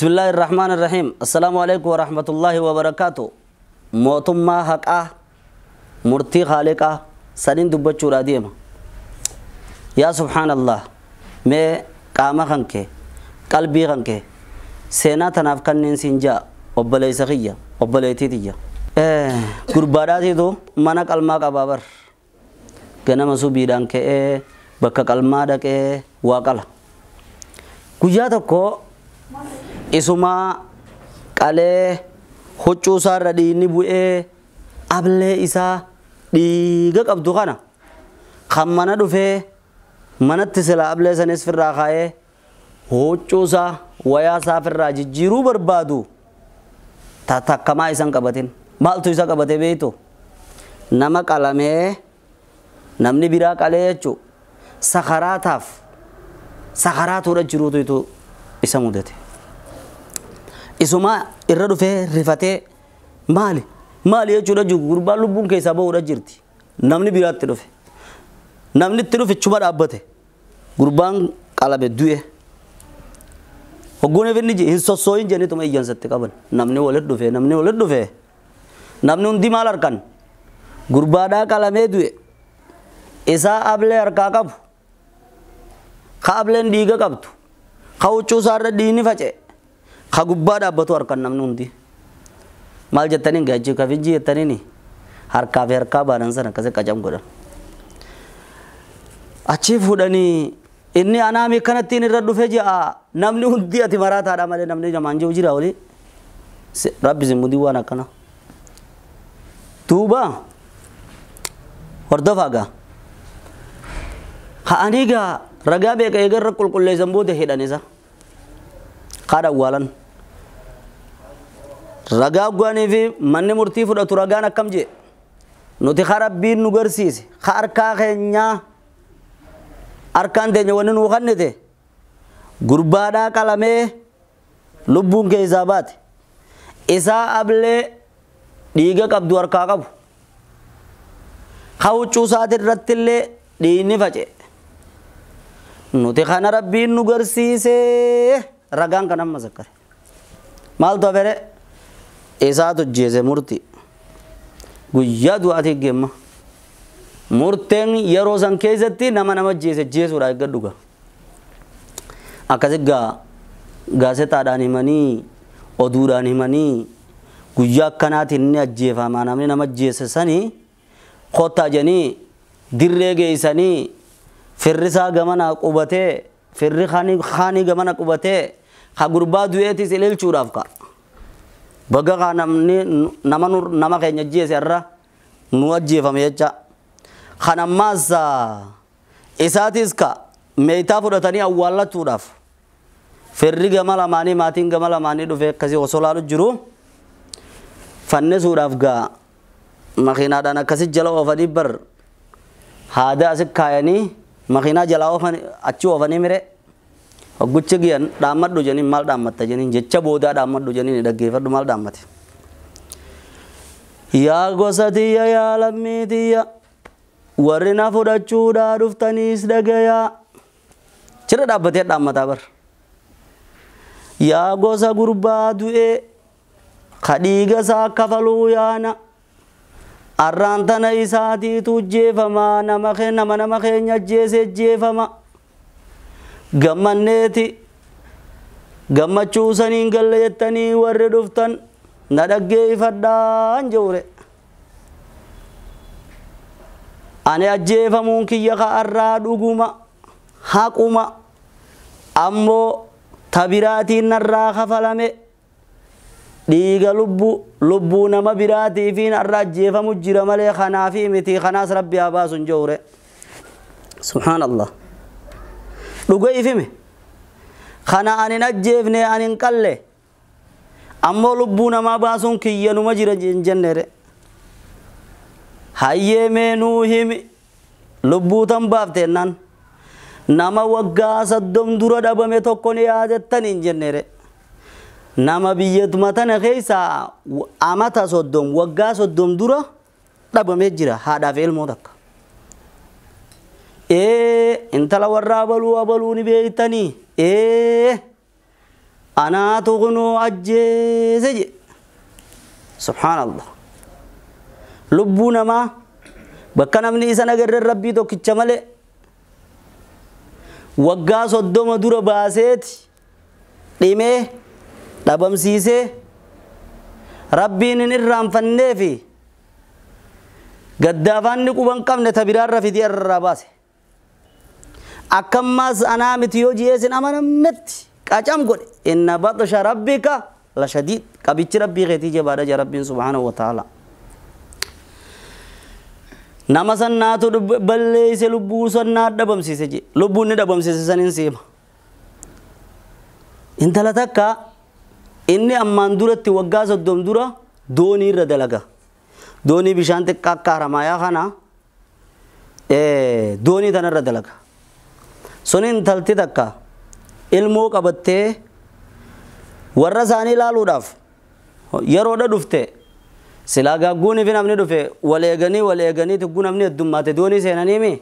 Bismillahir Rahmanir Rahim. Assalaamu alaykum wa rahmatullahi wa barakaatu. Mootummaa haqaa murtii Khaaliqaa saniin dubbachuudhaa deema. Yaa subhaanallah, mee qaama kan kee qalbii kan kee seenaa tanaaf kanneen siin ja'a obboleessa kiyya obboleettii tiyya. Gurbaadhaatiitu mana qalmaa qabaa bar. Ganama subiidhaan ka'ee bakka qalmaa dhaqee waa qala. Guyyaa tokko isumaa qalee huccuu isaarra dhiigni bu'ee ablee isaa dhiiga qabdu kana kan mana dhufee manatti sila ablee sanis firraa kaa'ee huccuu isaa wayaa isaa firraa jijjiiruu barbaadu takkamaa isan qabatin. Maaltu isa qabate beektu? Nama qalamee namni biraa qalee jechuu sakaraataaf sakaraatuudha jiruutu isa mudate. Isuma irra dhufee rifatee maali maali jechuudha jiru gurbaan lubbuun keessaa bahuudha jirti. Namni biraatti dhufe. Namni itti dhufe chuma dhaabbate. Gurbaan qalame du'e. Hogguun inni hin sossooyin jennituma iyyansatti qaban. Namni walitti dhufe namni walitti dhufe. Namni hundi maal harkan? Gurbaadhaa qalamee du'e. Isaa ablee harkaa qabu. Ka ableen dhiiga qabdu. Ka huccuu isaarra dhiigni faca'e. Ka gubbaa dhaabbatu harkan namni hundi. Maal jettaniin gaachii kafijji jettaniini harkaa fi harkaa baanan sana akkasii qacam godhan. Achii fuudhanii inni anaami kanattiin irra dhufe ja'a namni hundi ati maraataadha malee namni namaan jiru jira olii. Rabbi sin mudii waan akkana. Duuba hordofaa gaa. Ka'anii gaa ragaa beeka eegarra qulqulleessan booda hidhan isa. Kaadha awwaalan. Ragaa gwanii fi manni murtii fudhatu ragaan akkam jee. Nuti ka Rabbiin nu garsiise ka harkaa keenyaa harkaan teenya wanni nuu kennite gurbaadhaa qalamee lubbuun keessaa baate. Isaa ablee dhiiga qabdu harkaa qabu. Ka huccuu isaati irratti illee dhiigni faca'e. Nuti kana Rabbiin nu garsiise ragaan kan amma zakkare. Maaltu hafere? Isaatu jeese murtii. Guyyaa du'aatii geemma. Murteen yeroo san keessatti nama nama jeese jeesuudha eeggadhu gaa. Akkasi gaa gaazexaadhaan himanii oduudhaan himanii guyyaa akkanaatiin inni ajjeefama namni nama jeese sanii kottaa jedhanii dirree geessanii firri isaa gamana qubatee firri kaanii gamana qubatee ka gurbaa du'eetis ililchuudhaaf ka'a. Baga kaa namni nama keenya jeese irra nu ajjeefame jecha. Kan ammaas isaatis ka meeytaa fudhatanii awwaallachuudhaaf firri gama lamaanii maatiin gama lamaanii dhufee akkasii osoo laalu jiru fannisuudhaaf gaa makiinaadhaan akkasii jala oofanii bar haada asi kaayanii makiinaa jalaa oofanii achi oofanii mire hogguchi giyan dhaammadhu jeniin maal dhaammatta jeniin jecha boodaa dhaammadhu jeniin dhaggeeffadhu maal dhaammate. Yaa gosa tiyya yaa lammii tiyya warri na fudhachuudhaa dhuftaniis dhagayaa. Cira dhaabbatee dhaammataa bar. Yaa gosa gurbaa du'ee ka dhiiga isaa kafaluu yaana. Arraan tana isaatiitu jeefama nama nama keenya jeesee jeefama. Gammanneeti gammachuu saniin galle jettanii warri dhuftan na dhaggeeffadhaan jewre. Ani ajjeefamuun kiyya ka'arraa dhuguma haquma ammoo tabiraatiin narraa kafalame dhiiga lubbuu nama biraatiifiin arra ajjeefamu jira malee kanaafi miti kanaas Rabbi haa baasu hin jewre. Subhaanallah. Dhuga ifime kana ani hin ajjeefne ani hin qalle ammoo lubbuu namaa baasuun kiyya numa jira hin jennere. Hayyee mee nuu himi lubbuu tan baafteennaan nama waggaa 30 dura dhabame tokko ni yaadattan hin jennere. Nama biyyatuma tana keessaa amata 30 waggaa 30 dura dhabamee jira haadhaaf ilmoo takka. Intala warra abaluu abaluu ni beektanii. Anaatu kunoo ajjeese je. Subhaanallah. Lubbuu namaa bakka namni isa nagarre rabbii tokkicha malee waggaa 30 dura baaseeti dhimee dhabamsiisee rabbiin hin irraanfannee fi gaddaafaanni quba hin qabne ta biraarra fidee irraa baase. Akkammaas anaa miti yoo ji'eesin amanamnetti qacam godhe inna baxsha rabbika la shadiid qabichi rabbii keetii jabaadha jaa rabbiin subhaanahu wa ta'ala. Nama sannaatu balleeyse lubbuu sannaa dhabamsiise je lubbuun ni dhabamsiise saniin siima. Intala takka inni ammaan duratti waggaa 30 dura doonii irra dalaga. Doonii bishaan xiqqaa akka haramayaa kana doonii tanarra dalaga. Sun intalti takka ilmoo qabattee warra isaanii ilaaluudhaaf yeroodha dhufte silaa gaagguunii fi namni dhufe wal eeganii tugguu namni heddummaate doonii seenaniimi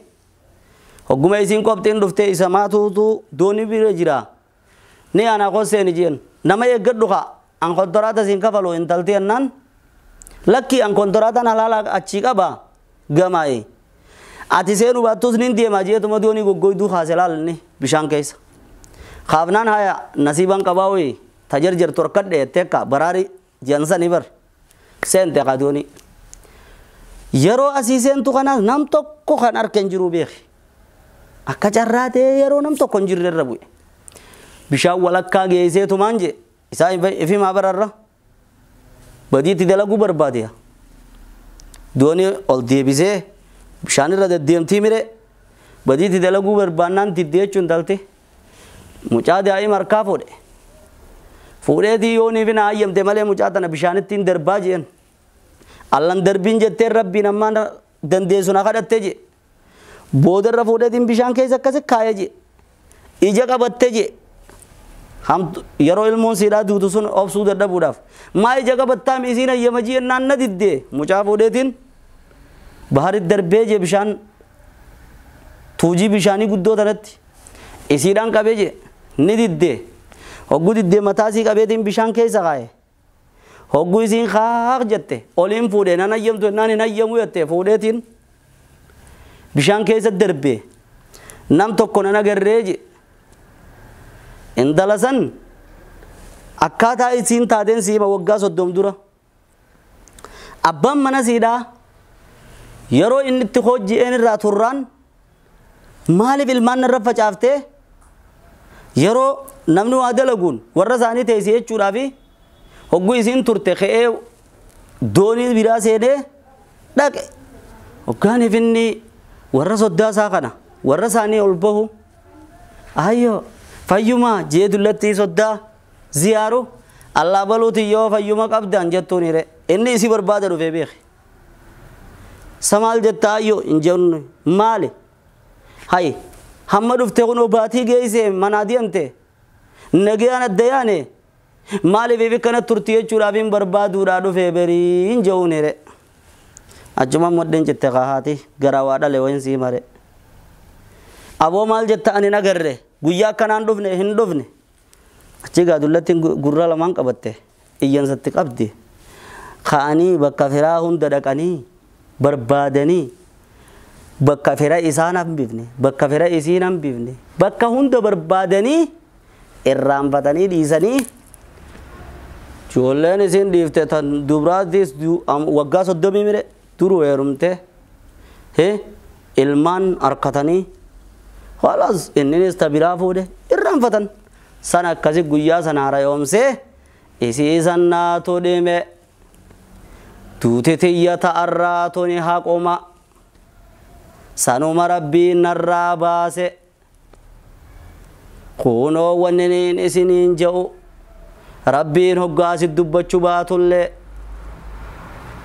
hogguma isiin qopxiin dhufte isa maatuutu doonii bira jira ni anaa koo seeni jeen nama eeggadhu kaa an kontoraata siin kafalu intalti jennaan lakki an kontoraataan halaala achii qaba gamaaye ati seenuu baattus nin deemaa jeetuma doonii goggoyduu kaase laalinni bishaan keessa kaafnaan haya nasiibaan qabaa wayii tajarjartu harkadhe jettee akka baraari jansanii bar seente kaa doonii yeroo asii seentu kanaas nam tokko kan harka hin jiru beeki akka carraa ta'ee yeroo nam tokko hin jirre irra bu'e bishaan walakkaa geesseetumaan je isaa ifimaa bararra badiitti dalaguu barbaade doonii ol deebisee bishaan irra deddeemtii mire badiitti dalaguu barbaannaan diddee jechuun talte mucaa daa'ima harkaa fuudhe fuudheetii yoonii fi na hayyamte malee mucaa tana bishaanitti hin darbaa jeen allan darbiin jetteen rabbiin ammaan dandeessu na kadhatte je boodarra fuudheetiin bishaan keessa akkasi kaayee je ija qabatte je yeroo ilmoon siidhaa duutu sun obsuu dadhabuudhaaf maa ija qabattaa isiin hayyama jennaan na diddee mucaa fuudheetiin baharit darbee je bishaan tuujii bishaanii guddoo tanatti isiidhaan qabee je ni diddee hogguu diddee mataa isii qabeetiin bishaan keessa kaaye hogguu isiin kaaq jette oliin fuudhee nan hayyamtu jennaan hin hayyamu jette fuudheetiin bishaan keessa darbee nam tokko nan agarree je intala san akkaataa isiin taateen siima waggaa 30 dura abbaan mana siidhaa yeroo inni itti hojji'een irraa turraan maaliif ilmaan narra facaaftee yeroo namni waa dalaguun warra isaanii teessee jechuudhaa fi hogguu isiin turte ka'ee doonii biraa seenee dhaqe hoggaaniif inni warra soddaa isaa kana warra isaanii ol bahu ayyoo fayyuma jee dullatti soddaa ziyaaru allaa baluuti yoo fayyuma qabdan jettuun hire inni isii barbaada dhufee beeke samaal jetta ayyoo hin jennu maali hay hamma dhufte kunoo baatii geessee manaa deemte nagayaan adda yaane maaliif ifi kana turti jechuudhaaf hin barbaaduudhaa dhufee berii hin jehuun hire achuma moddeen jette kahaati garaa waa dhale wayin sii mare aboo maal jetta ani nagarre guyyaa akkanaan dhufne hin dhufne achi gaa dullatti gurra lamaan qabatte iyyansatti qabdi ka'anii bakka firaa hunda dhaqanii barbaadanii bakka fira isaan hambifne bakka fira isiin hambifne bakka hunda barbaadanii irraanfatanii dhiisanii ijoolleen isiin dhiifte tan dubraattis waggaa 30 mire duru heerumte ilmaan harkatanii خلاص inninis ta biraa fuudhe irraanfatan sana akkasi guyyaa sana haarayoomsee isii sannaatu dhime tuute tiyya ta'arraa tuni haquma sanuma rabbiin narraa baase kunoo wanniniin isiniin je'u rabbiin hoggaasit dubbachuu baatullee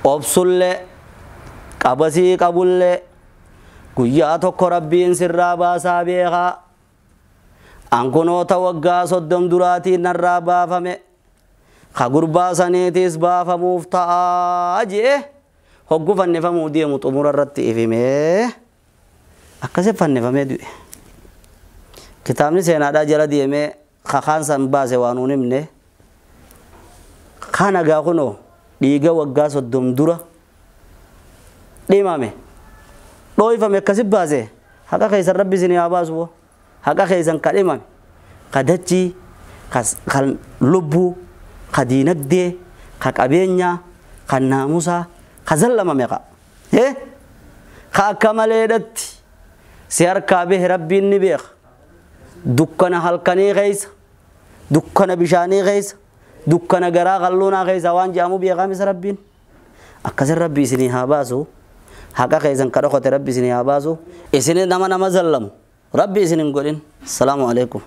obsullee qabasii qabullee guyyaa tokko rabbiin sirraa baasaa beekaa ankunoota waggaa 30 duraatiin narraa baafame ka gurbaa saniitis baafamuuf ta'aa jee hoggu fannifamuu deemu xumura irratti ifimee akkasi fannifamee du'e. Kitaabni seenaadhaa jala deemee Kakaan san baase waan nuun himne. Kana gaa kunoo dhiiga waggaa 30 dura dhimame dhooyfame akkasi baase. Haqa keessan rabbi isin haa baasu. Haqa keessan ka dhimame, ka dachii, ka lubbuu, ka diinagdee, ka qabeenyaa, ka naamusaa, ka zallamame, ka ka akka maleedhatti si harkaa bahe rabbiin ni beeka. Dukkana halkanii keessa, dukkana bishaanii keessa, dukkana garaa qalluunaa keessa waan jedhamu beekaa rabbiin. Akkasin rabbi isinii haa baasu. Haqa keessan ka dhokote rabbi isinii haa baasu. Isin nama nama zallamu rabbi isin hin godhin. Salaamu alaikum.